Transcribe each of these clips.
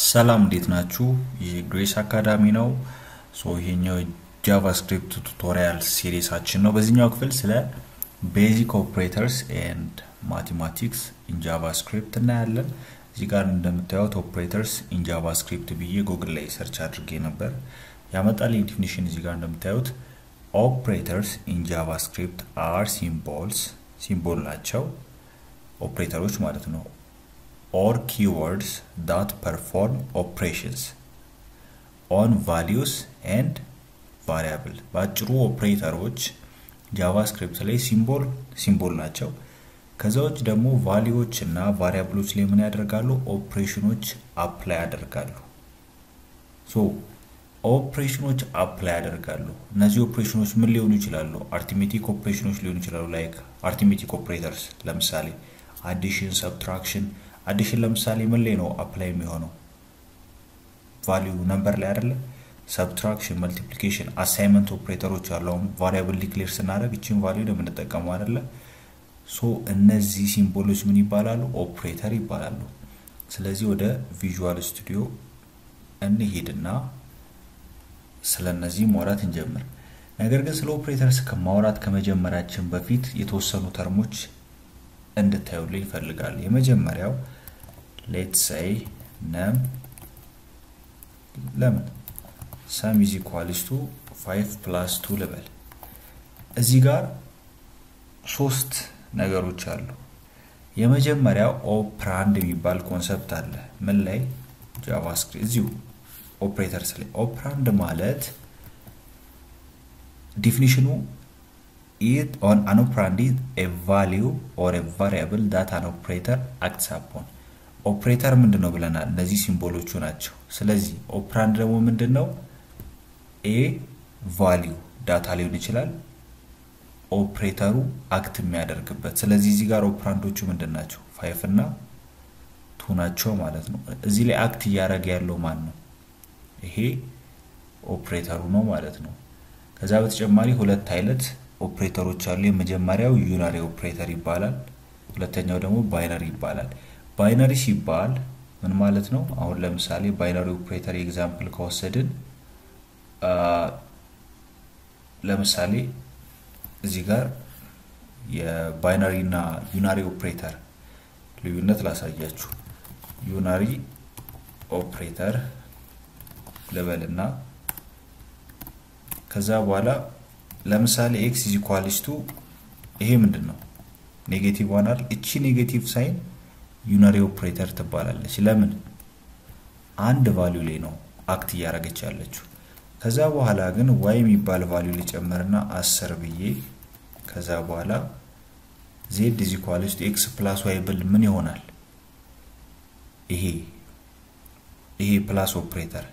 ሰላም እንዴት ናችሁ? ይህ Grace Academy ነው። So ይሄኛው JavaScript tutorial series ኣችን ነው። በዚህኛው ክፍል ስለ basic operators and mathematics in JavaScript እናያለን። እዚህ ጋር እንደምታዩት operators in JavaScript ብዬ ጎግል ላይ search አድርጌ ነበር። ያመጣልኝ definition እዚህ ጋር እንደምታዩት operators in JavaScript are symbols፣ symbol ናቸው ኦፕሬተሮች ማለት ነው፣ or keywords that perform operations on values and variable። በአጭሩ operator ኦች JavaScript ላይ symbol ናቸው። ከዛ ውጭ ደግሞ value ዎች እና variable ኦች ላይ ምን ያደርጋሉ? Operation ኖች apply ያደርጋሉ። So operation ኖች apply ያደርጋሉ። እነዚህ ኦፕሬሽኖች ምን ሊሆኑ ይችላሉ? Arithmetic operation ኖች ሊሆኑ ይችላሉ። Like arithmetic operators ለምሳሌ addition፣ subtraction። Addition ለምሳሌ ምን ላይ ነው apply የሚሆነው? Value number ላይ አይደለ? Subtraction፣ multiplication፣ assignment operator ኦች አሉ። አሁን variable declare ስናደርግ እችን value ነው የምንጠቀመው አይደለ? So እነዚህ symbol ኦች ምን ይባላሉ? ኦፕሬተር ይባላሉ። ስለዚህ ወደ Visual Studio እንሂድና ስለ እነዚህ ማውራት እንጀምር። ነገር ግን ስለ operators ከማውራት ከመጀመራችን በፊት የተወሰኑ term ኦች እንድታዩልኝ እፈልጋለሁ። የመጀመሪያው let's say num ለምን sum is equals to 5 plus 2 ልበል። እዚህ ጋር ሶስት ነገሮች አሉ። የመጀመሪያው operand የሚባል concept አለ። ምን ላይ? JavaScript እዚሁ operators ላይ። Operand ማለት definition ኑ it on an operand is a value or a variable that an operator acts upon። ኦፕሬተር ምንድን ነው ብለናል? እነዚህ symbol ኦቹ ናቸው። ስለዚህ operand ደግሞ ምንድን ነው? A value data ሊሆን ይችላል operator ኡ act የሚያደርግበት። ስለዚህ እዚህ ጋር operand ኦቹ ምንድን ናቸው? 5 እና 2 ናቸው ማለት ነው። እዚህ ላይ act እያደረገ ያለው ማን ነው? ይሄ ኦፕሬተሩ ነው ማለት ነው። ከዛ በተጨማሪ ሁለት አይነት ኦፕሬተሮች አሉ። የመጀመሪያው unary operator ይባላል። ሁለተኛው ደግሞ binary ይባላል። Binary ሲባል ምን ማለት ነው? አሁን ለምሳሌ binary operator example ከወሰድን ለምሳሌ እዚህ ጋር የ binary እና unary operator ልዩነት ላሳያችሁ። Unary operator ልበልና ከዛ በኋላ ለምሳሌ x is equals to ይሄ ምንድን ነው? Negative 1 አይደል? እቺ negative sign unary operator ትባላለች። ለምን? አንድ value ላይ ነው act እያደረገች ያለችው። ከዛ በኋላ ግን y የሚባል value ልጨምርና 10 ብዬ ከዛ በኋላ z is equals to x plus y ብል ምን ይሆናል? ይሄ plus operator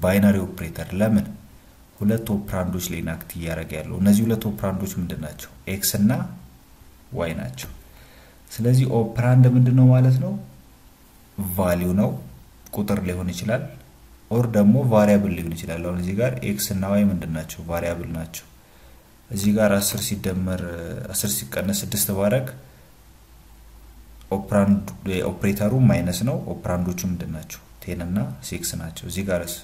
binary operator። ለምን? ሁለት operand ኦች ላይ act እያደረገ ያለው። እነዚህ ሁለት operand ኦች ምንድን ናቸው? x እና y ናቸው። ስለዚህ operand ምንድን ነው ማለት ነው? Value ነው፣ ቁጥር ሊሆን ይችላል፣ or ደግሞ variable ሊሆን ይችላል። አሁን እዚህ ጋር x እና y ምንድን ናቸው? Variable ናቸው። እዚህ ጋር 10 ሲደመር 10 ሲቀነስ 6 ባረግ operand operator ኡ minus ነው። Operand ኦቹ ምንድን ናቸው? 10 እና 6 ናቸው። እዚህ ጋርስ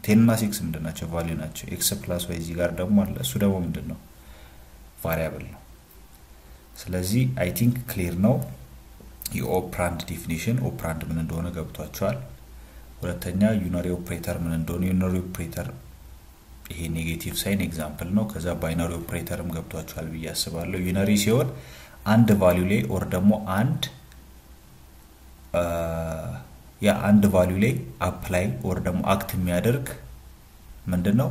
10 እና 6 ምንድን ናቸው? Value ናቸው። x plus y እዚህ ጋር ደግሞ አለ። እሱ ደግሞ ምንድን ነው? Variable ነው። ስለዚህ I think clear ነው የ operand definition። Operand ምን እንደሆነ ገብቷችኋል። ሁለተኛ unary operator ምን እንደሆነ፣ unary operator ይሄ negative sign example ነው። ከዛ binary operator ም ገብቷችኋል ብዬ አስባለሁ። Unary ሲሆን አንድ value ላይ or ደግሞ አንድ ያ አንድ value ላይ apply or ደግሞ act የሚያደርግ ምንድን ነው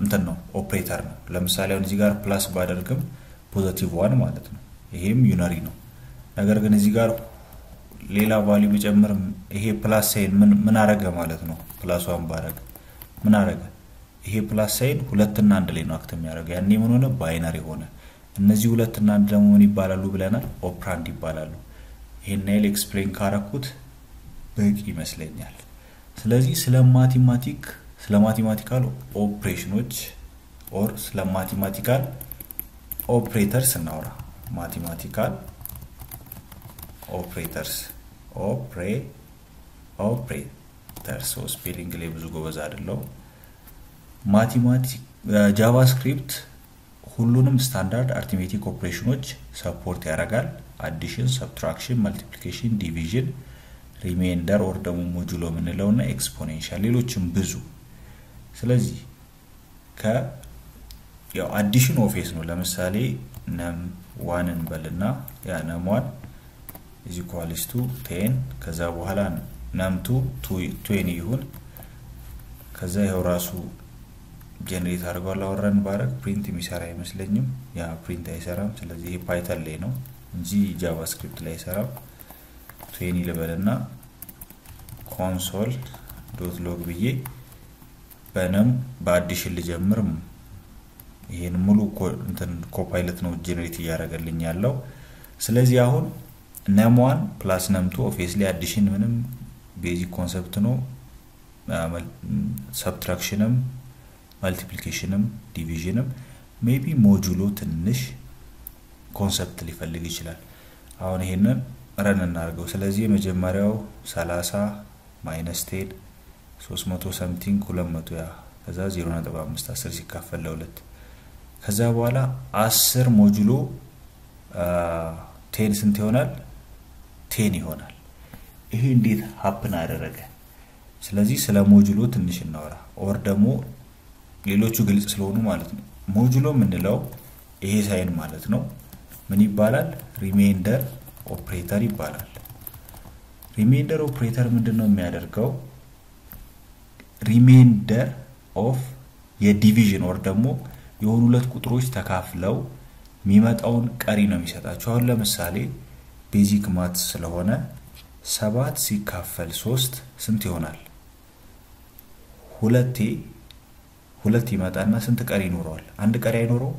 እንትን ነው ኦፕሬተር ነው። ለምሳሌ አሁን እዚህ ጋር plus ባደርግም positive 1 ማለት ነው። ይሄም unary ነው። ነገር ግን እዚህ ጋር ሌላ value ቢጨምር ይሄ plus sign ምን አረገ ማለት ነው? Plus 1 ባረግ ምን አረገ? ይሄ plus sign ሁለትና አንድ ላይ ነው act የሚያደርገው። ያኔ ምን ሆነ? Binary ሆነ። እነዚህ ሁለትና አንድ ደግሞ ምን ይባላሉ ብለናል? Operand ይባላሉ። ይሄን ያህል explain ካረኩት በቂ ይመስለኛል። ስለዚህ ስለ mathematical operation ኖች or ስለ mathematical operators እናውራ። Mathematical operators Operator so spelling ላይ ብዙ ጎበዝ አይደለሁም። Mathematic JavaScript ሁሉንም standard arithmetic operation ኖች support ያደርጋል። Addition፣ subtraction፣ multiplication፣ division፣ remainder or ደግሞ modulo የምንለው እና exponential ሌሎችም ብዙ። ስለዚህ ከ ያው addition obvious ነው። ለምሳሌ num one እንበልና ያ num one is equals to 10፣ ከዛ በኋላ num two 20 ይሁን። ከዛ ይኸው ራሱ generate አድርጓል። አሁን run ባረግ print የሚሰራ አይመስለኝም። Yeah፣ print አይሰራም። ስለዚህ ይሄ Python ላይ ነው እንጂ JavaScript ላይ አይሰራም። 20 ልበልና console.log ብዬ በ num በ addition ልጀምር። ይሄን ሙሉ እንትን Copilot ነው generate እያደረገልኝ ያለው። ስለዚህ አሁን num one plus num two obviously addition ምንም basic concept ነው። Subtraction ም multiplication ም division ም maybe modulo ትንሽ concept ሊፈልግ ይችላል። አሁን ይሄንን run እናድርገው። ስለዚህ የመጀመሪያው 30 minus 10 300 something 200፣ yeah፣ ከዛ 0.5 10 ሲካፈል ለሁለት፣ ከዛ በኋላ 10 modulo 10 ስንት ይሆናል? 10 ይሆናል። ይሄ እንዴት happen አደረገ? ስለዚህ ስለ modulo ትንሽ እናወራ፣ or ደግሞ ሌሎቹ ግልጽ ስለሆኑ ማለት ነው። Modulo የምንለው ይሄ sign ማለት ነው። ምን ይባላል? Remainder operator ይባላል። Remainder operator ምንድን ነው የሚያደርገው? Remainder of የ division or ደግሞ የሆኑ ሁለት ቁጥሮች ተካፍለው የሚመጣውን ቀሪ ነው የሚሰጣቸው። አሁን ለምሳሌ basic math ስለሆነ 7 ሲካፈል 3 ስንት ይሆናል? ሁለቴ ሁለት ይመጣና ስንት ቀሪ ይኖረዋል? አንድ ቀሪ አይኖረውም?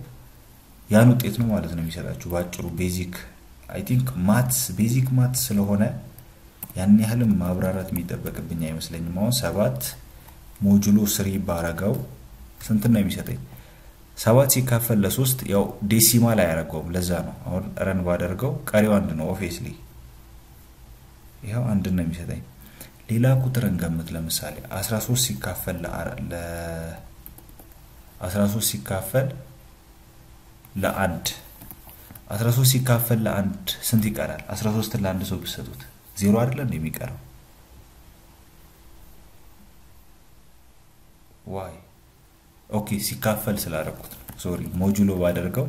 ያን ውጤት ነው ማለት ነው የሚሰጣችሁ በአጭሩ። Basic I think maths basic maths ስለሆነ ያን ያህልም ማብራራት የሚጠበቅብኝ አይመስለኝም። አሁን 7 modulo 3 ባረገው ስንት ነው የሚሰጠኝ? 7 ሲካፈል ለ3 ያው decimal አያደርገውም። ለዛ ነው አሁን run ባደርገው ቀሪው አንድ ነው። Obviously ይኸው አንድ ነው የሚሰጠኝ። ሌላ ቁጥር እንገምት። ለምሳሌ 13 ሲካፈል ለአንድ፣ 13 ሲካፈል ለአንድ ስንት ይቀራል? 13ን ለአንድ ሰው ብትሰጡት ዜሮ አይደለ እንደ የሚቀረው? Why? Okay፣ ሲካፈል ስላደረኩት ነው። Sorry፣ modulo ባደርገው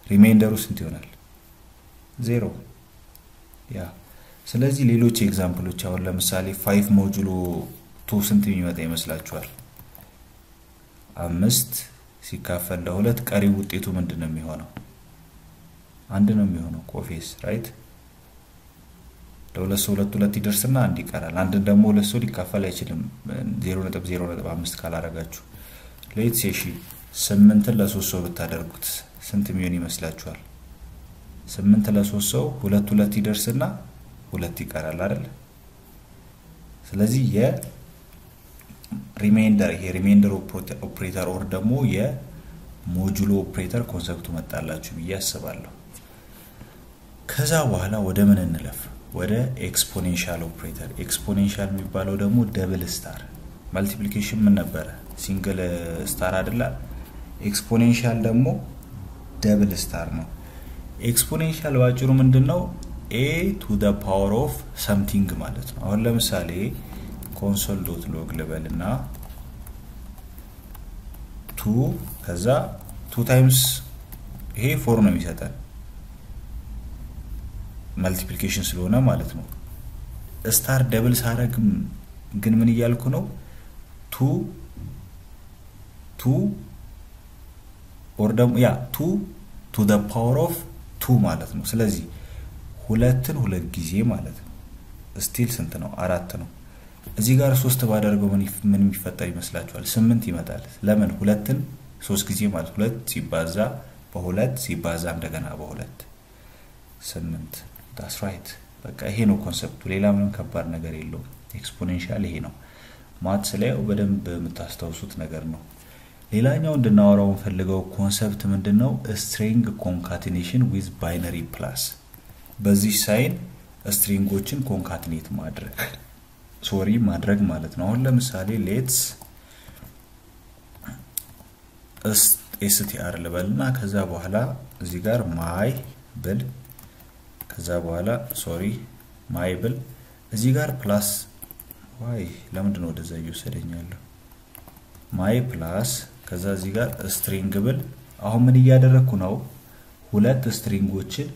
remainder ኡ ስንት ይሆናል? ዜሮ፣ yeah። ስለዚህ ሌሎች example ኦች አሁን ለምሳሌ 5 modulo 2 ስንት የሚመጣ ይመስላችኋል? 5 ሲካፈል ለ2 ቀሪው ውጤቱ ምንድን ነው የሚሆነው? አንድ ነው የሚሆነው። Obvious, right? ለሁለት ሰው ሁለት ሁለት ይደርስና አንድ ይቀራል። አንድን ደግሞ ሁለት ሰው ሊካፈል አይችልም 0.0.5 ካላረጋችሁ። Let's say እሺ ስምንትን ለሶስት ሰው ብታደርጉት ስንት የሚሆን ይመስላችኋል? ስምንት ለሶስት ሰው ሁለት ሁለት ይደርስና ሁለት ይቀራል አይደል? ስለዚህ የ remainder ይሄ remainder operator or ደግሞ የ modulo operator concept ኡ መጣላችሁ ብዬ አስባለሁ። ከዛ በኋላ ወደ ምን እንለፍ? ወደ exponential operator። Exponential የሚባለው ደግሞ double star። Multiplication ምን ነበረ? Single star አይደለ? Exponential ደግሞ double star ነው። Exponential ባጭሩ ምንድን ነው? A to the power of something ማለት ነው። አሁን ለምሳሌ console.log ልበል እና two ከዛ two times ይሄ four ነው የሚሰጠን multiplication ስለሆነ ማለት ነው። Star double ሳረግም ግን ምን እያልኩ ነው? Two two or ደግሞ yeah two to the power of two ማለት ነው። ስለዚህ ሁለትን ሁለት ጊዜ ማለት ነው። Still ስንት ነው? አራት ነው። እዚህ ጋር ሶስት ባደርገው ምን የሚፈጠር ይመስላችኋል? ስምንት ይመጣል። ለምን? ሁለትን ሶስት ጊዜ ማለት ሁለት ሲባዛ በሁለት ሲባዛ እንደገና በሁለት ስምንት። That's right። በቃ ይሄ ነው concept ኡ። ሌላ ምንም ከባድ ነገር የለውም። Exponential ይሄ ነው። Maths ላይ በደንብ የምታስታውሱት ነገር ነው። ሌላኛው እንድናወራው የምፈልገው concept ምንድን ነው? String concatenation with binary plus። በዚህ sign string ኦችን concatenate ማድረግ sorry ማድረግ ማለት ነው። አሁን ለምሳሌ let's str ልበልና ከዛ በኋላ እዚህ ጋር my ብል ከዛ በኋላ sorry my ብል እዚህ ጋር plus why ለምንድን ነው ወደዛ እየወሰደኝ ያለው? my plus ከዛ እዚህ ጋር string ብል አሁን ምን እያደረኩ ነው? ሁለት string ኦችን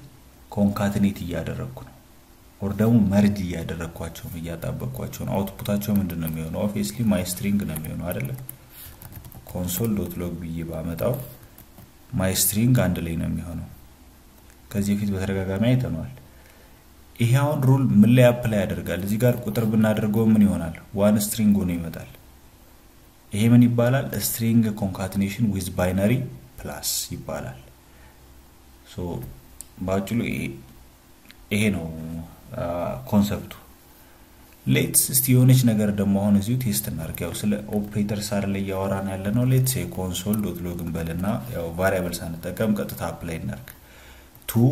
concatenate እያደረኩ ነው። or ደግሞ merge እያደረኳቸው ነው፣ እያጣበቅኳቸው ነው። output ኣቸው ምንድነው የሚሆነው? Obviously my string ነው የሚሆነው አይደለ? console dot log ብዬ ባመጣው my string አንድ ላይ ነው የሚሆነው። ከዚህ በፊት በተደጋጋሚ አይተነዋል። ይሄ አሁን rule ምን ላይ apply ያደርጋል? እዚህ ጋር ቁጥር ብናደርገው ምን ይሆናል? One string ሆኖ ይመጣል። ይሄ ምን ይባላል? String concatenation with binary plus ይባላል። So ባጭሩ ይሄ ነው concept ኡ። Let's እስቲ የሆነች ነገር ደግሞ አሁን እዚሁ test እናድርግ። ያው ስለ ኦፕሬተር ሳር ላይ እያወራን ያለ ነው። Let's console dot log እንበልና ያው variable ሳንጠቀም ቀጥታ apply እናድርግ። 2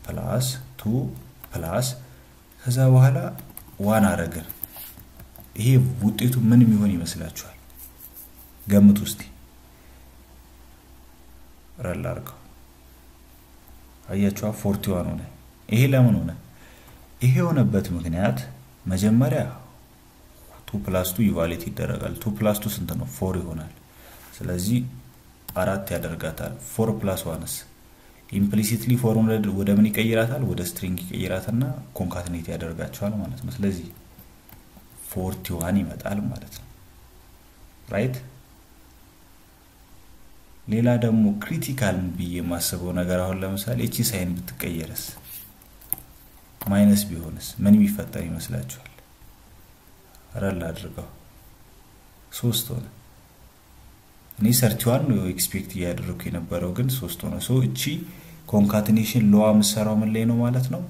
plus 2 plus ከዛ በኋላ 1 አረግን። ይሄ ውጤቱ ምን የሚሆን ይመስላችኋል? ገምቱ እስቲ። Run አድርገው። አያችኋ 41 ሆነ። ይሄ ለምን ሆነ? ይሄ የሆነበት ምክንያት መጀመሪያ 2 plus 2 evaluate ይደረጋል። 2 plus 2 ስንት ነው? 4 ይሆናል። ስለዚህ 4 ያደርጋታል። 4 plus 1ስ implicitly 4 ወደ ምን ይቀይራታል? ወደ string ይቀይራትና concatenate ያደርጋቸዋል ማለት ነው። ስለዚህ 41 ይመጣል ማለት ነው። Right። ሌላ ደግሞ critical ብዬ የማስበው ነገር አሁን ለምሳሌ እቺ sign ብትቀየርስ minus ቢሆንስ ምን የሚፈጠር ይመስላችኋል? Run አድርገው 3 ሆነ። እኔ 31 ነው expect እያደረኩ የነበረው ግን 3 ሆነ። So እቺ concatenation law የምትሰራው ምን ላይ ነው ማለት ነው?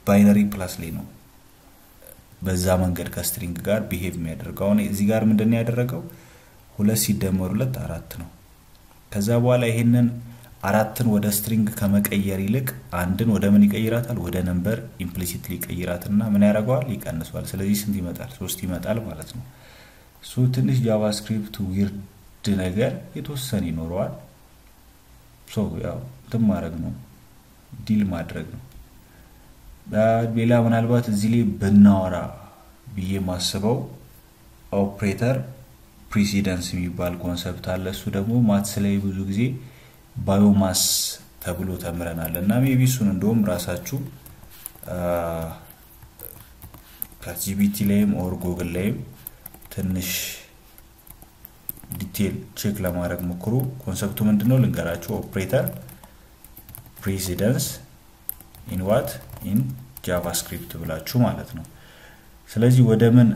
Binary plus ላይ ነው። በዛ መንገድ ከ string ጋር behave የሚያደርገው። አሁን እዚህ ጋር ምንድነው ያደረገው? 2 ሲደመር 2 4 ነው። ከዛ በኋላ ይሄንን 4ን ወደ string ከመቀየር ይልቅ አንድን ወደ ምን ይቀይራታል? ወደ number implicitly ይቀይራትና ምን ያደርገዋል? ይቀንሰዋል። ስለዚህ ስንት ይመጣል? 3 ይመጣል ማለት ነው። So ትንሽ JavaScript weird ነገር የተወሰነ ይኖረዋል። So ያው እንትን ማድረግ ነው፣ deal ማድረግ ነው። ሌላ ምናልባት እዚህ ላይ ብናወራ ብዬ ማስበው operator precedence የሚባል concept አለ። እሱ ደግሞ maths ላይ ብዙ ጊዜ BIDMAS ተብሎ ተምረናል እና maybe እሱን እንደውም ራሳችሁ ChatGPT ላይም or Google ላይም ትንሽ detail check ለማድረግ ሞክሩ። Concept ኡ ምንድነው ልንገራችሁ። Operator precedence in what in JavaScript ብላችሁ ማለት ነው። ስለዚህ ወደ ምን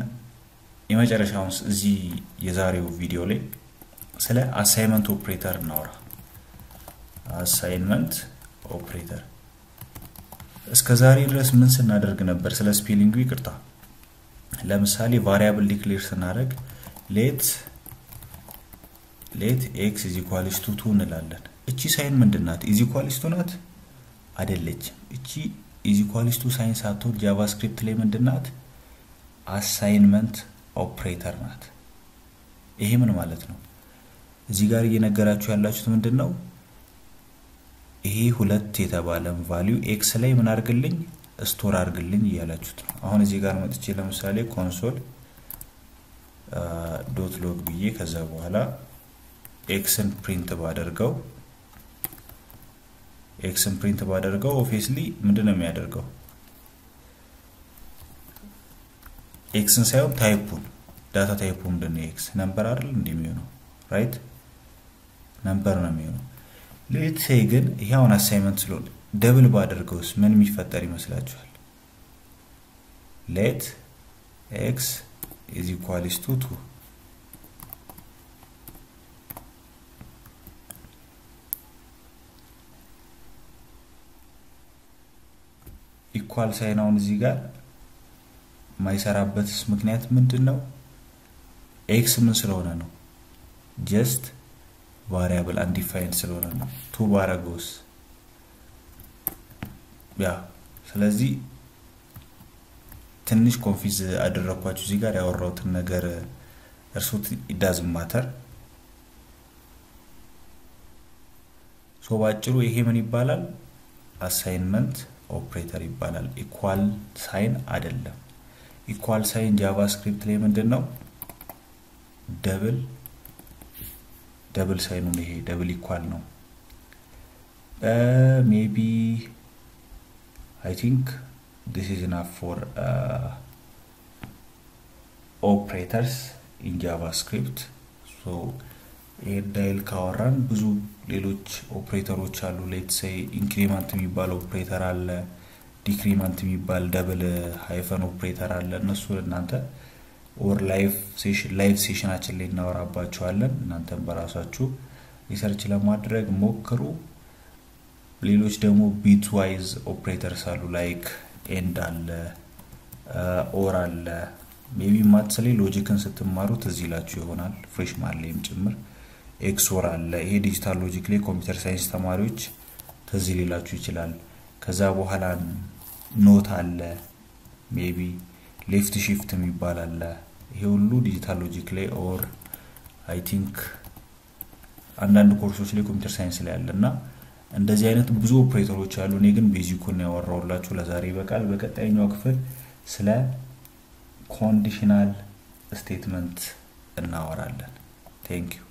የመጨረሻውን እዚህ የዛሬው ቪዲዮ ላይ ስለ assignment operator እናውራ። Assignment operator እስከ ዛሬ ድረስ ምን ስናደርግ ነበር? ስለ spelling ኡ ይቅርታ። ለምሳሌ variable declare ስናደርግ let x is equals to 2 እንላለን። እቺ sign ምንድናት? Is equals to ናት አይደለችም። እቺ is equals to sign ሳትሆን JavaScript ላይ ምንድናት? Assignment operator ናት። ይሄ ምን ማለት ነው? እዚህ ጋር እየነገራችሁ ያላችሁት ምንድነው? ይሄ ሁለት የተባለን value x ላይ ምን አድርግልኝ? Store አድርግልኝ እያላችሁት ነው። አሁን እዚህ ጋር መጥቼ ለምሳሌ console dot log ብዬ ከዛ በኋላ x ን print ባደርገው x ን print ባደርገው obviously ምንድነው የሚያደርገው? x ን ሳይሆን type ኡን data type ኡ ምንድነው? x number አይደል እንደሚሆነው right number ነው የሚሆነው። Let's say ግን ይሄ አሁን assignment ስለሆነ double ባደርገውስ ምን የሚፈጠር ይመስላችኋል? Let x is equals to 2 equal sign አሁን እዚህ ጋር ማይሰራበትስ ምክንያት ምንድነው? x ምን ስለሆነ ነው? Just variable undefined ስለሆነ ነው። 2 ባረገውስ Yeah፣ ስለዚህ ትንሽ confuse አደረግኳችሁ። እዚህ ጋር ያወራሁትን ነገር እርሱት፣ it doesn't matter። So ባጭሩ ይሄ ምን ይባላል? Assignment operator ይባላል። Equal sign አይደለም። Equal sign JavaScript ላይ ምንድን ነው? Double sign ኑ ይሄ double equal ነው። Maybe I think this is enough for operators in JavaScript። So ይሄን ዳይል ካወራን ብዙ ሌሎች ኦፕሬተሮች አሉ። Let's say increment የሚባል ኦፕሬተር አለ፣ decrement የሚባል double hyphen operator አለ። እነሱ እናንተ or live session ኣችን ላይ እናወራባቸዋለን። እናንተም በራሳችሁ research ለማድረግ ሞክሩ። ሌሎች ደግሞ bitwise operators አሉ፣ like and አለ፣ or አለ። Maybe maths ላይ logic ን ስትማሩ ትዝ ይላችሁ ይሆናል፣ freshman ላይም ጭምር XOR አለ። ይሄ digital logic ላይ computer science ተማሪዎች ትዝ ሊላችሁ ይችላል። ከዛ በኋላ not አለ፣ maybe left shift የሚባል አለ። ይሄ ሁሉ digital logic ላይ or I think አንዳንድ ኮርሶች ላይ computer science ላይ አለ እና እንደዚህ አይነት ብዙ ኦፕሬተሮች አሉ። እኔ ግን basic ኡን ያወራሁላችሁ ለዛሬ ይበቃል። በቀጣይኛው ክፍል ስለ conditional statement እናወራለን። Thank you።